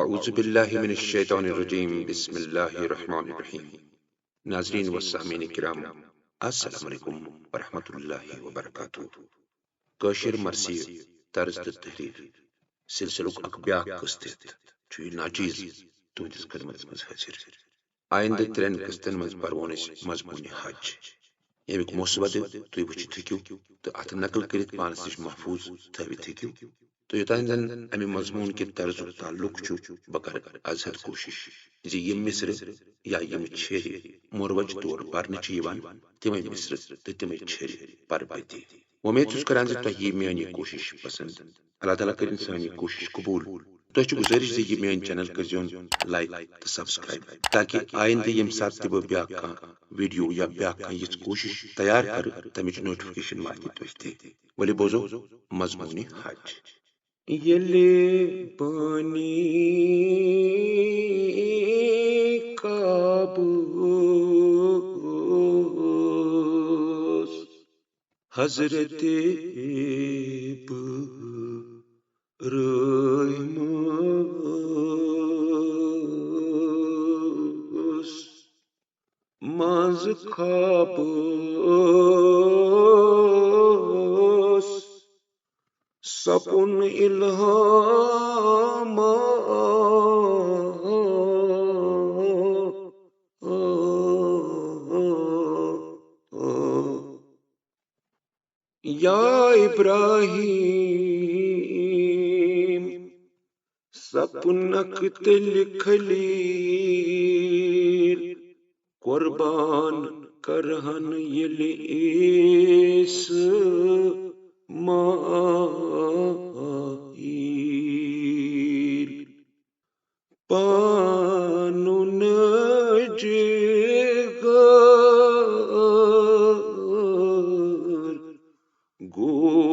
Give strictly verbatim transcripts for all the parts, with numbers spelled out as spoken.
اعوذ باللہ من الشیطان الرجیم، بسم اللہ الرحمن الرحیم۔ ناظرین و سامعین کرام، السلام علیکم ورحمۃ اللہ وبرکاتہ۔ کٲشِر مرثیہ، طرز تہٕ تحریر سلسلُک اکھ بیاکھ قٕسط ہیٚتھ چھُ یہِ ناچیز تُہنٛدِس خدمتس منٛز حٲضِر۔ آیندٕ ترٛٮ۪ن قٕسطن منٛز پرون أسۍ مضموٗنِ حج، ییٚمیُک مسودٕ تُہۍ وٕچھِتھ ہیٚکِو تہٕ اتھ نقل کٔرِتھ پانس نِش محفوظ تھٲوِتھ ہیٚکِو۔ تہٕ یوٚتام زن امہِ مضموٗن کہِ طرزُک تعلق چھُ، بہٕ کرٕ از حد کوٗشِش زِ یِم مصرٕ یا یِم چھیرِ مروج طور پرنہٕ چھِ یِوان، تِمے مصرٕ تہٕ تِمے چھیرِ پرٕ بہٕ تہِ۔ وۄمید چھُس کران زِ تۄہہِ یی میٲنۍ یہِ کوٗشِش پسند۔ اللہ تعالیٰ کٔرِن سٲنۍ یہِ کوٗشِش قبوٗل۔ تۄہہِ چھُ گُزٲرِش زِ یہِ میٲنۍ channel کٔرۍزیون like تہٕ subscribe، تاکہِ آیندٕ ییٚمہِ ساتہٕ تہِ بہٕ بیٛاکھ کانٛہہ video یا بیٛاکھ کانٛہہ یِژھ کوٗشِش تیار کرٕ، تَمِچ notification واتہِ تۄہہِ تہِ۔ ؤلِو بوزو مضموٗنِ حج۔ ییٚلہِ بٲنی کعبہٕ اوس حضرت ابراہیمس منٛز خوابس سپُن الہام۔ یا ابراہیم، سپنکھ تیٚلہِ خلیل، قربان کرہن ییٚلہِ اسماعیل۔ پانُن جگر گوشے۔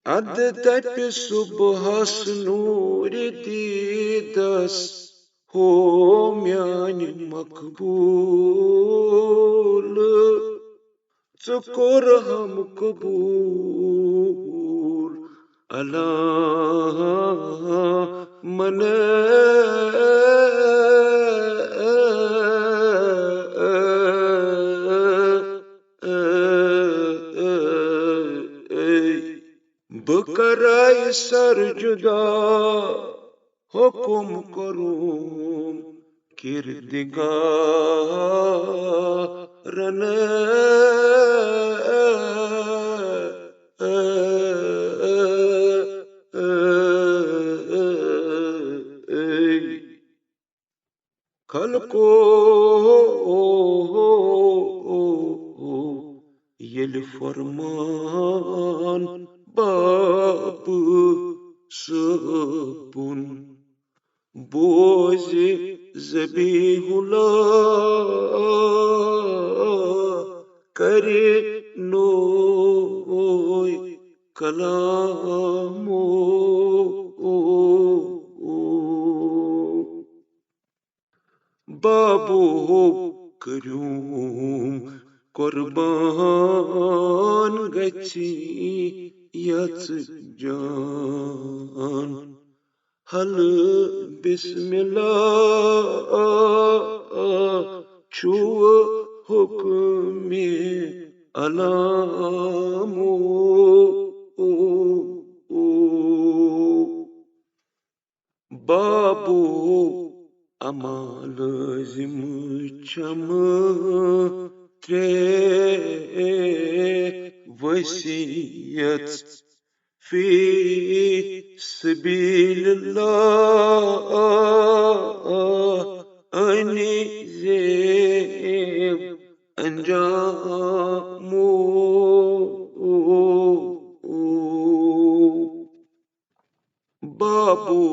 ادٕ دپہِ صبحس نوٗرِ دیٖدس، ہو میانہِ مقبول، ژٕ کوٚرہم قبول۔ اللہ من بہٕ کرے سر جدا، حکم کوٚرُم کردگارن۔ خلقو ییٚلہِ فرمان باب صٲبُن بوزِ ذبیح اللہ، کرِ نوے کلامو۔ بابو کریوم قربان گژھِ یژ جان۔ ہل بسم اللہ چھُ حکمِ علامو۔ بابو اما لازم چھم ترے وصیت فی سبیل اللہ، انی زیب انجامو۔ بابو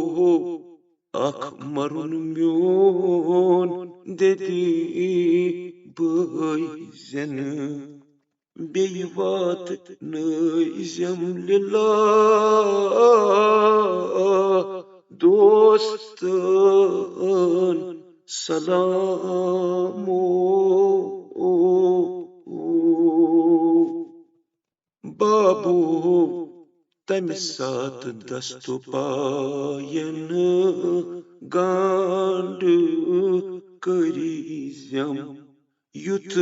اکھ مرُن میون ددی بٲے زینہٕ، بیٚیہِ واتنٲیزٮ۪م لِلہ دوستن سلامو۔ او تمہِ ساتہٕ دستو پاین گانڈ کٔری زٮ۪م، یُتھ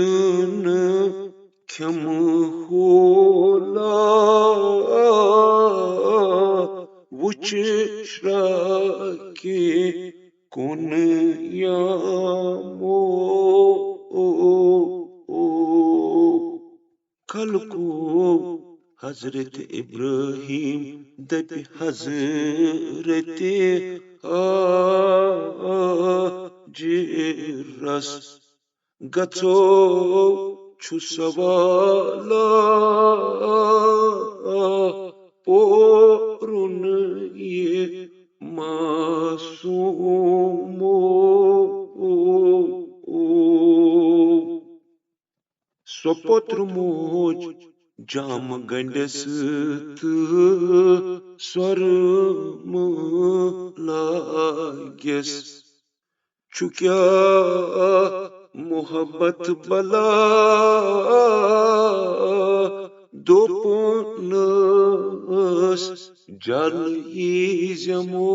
نہٕ کھٮ۪مہٕ ہولا وُچھ شراکہِ کُن یامو۔ خلقو حضرت ابراہیم دپہِ حضرت ہاجرس، گژھو چھُ سوالا پورُن یہِ معصومو۔ سۄ پوتر موج جام گنڈس تہٕ سۄرمہٕ لاگس، چھُ کیٛاہ محبت بلا؟ دوٚپنس، جل یی زٮ۪مو۔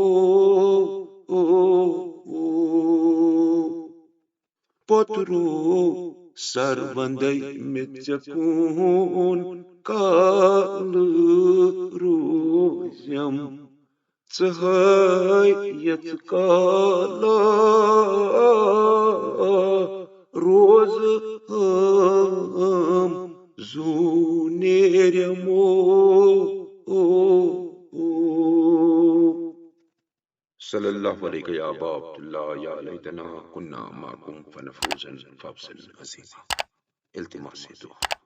پوترو سر وندے مےٚ ژےٚ کُن کالہٕ روزٮ۪م، ژٕ ہٲے یَتھ کالا روزٕ ہم زوٗ نیرٮ۪مو۔ صلی اللہ علیک یا ابا عبداللہ، یا لیتنا کنا معکم فنفوز فوزا عظیما۔ التماس دعا۔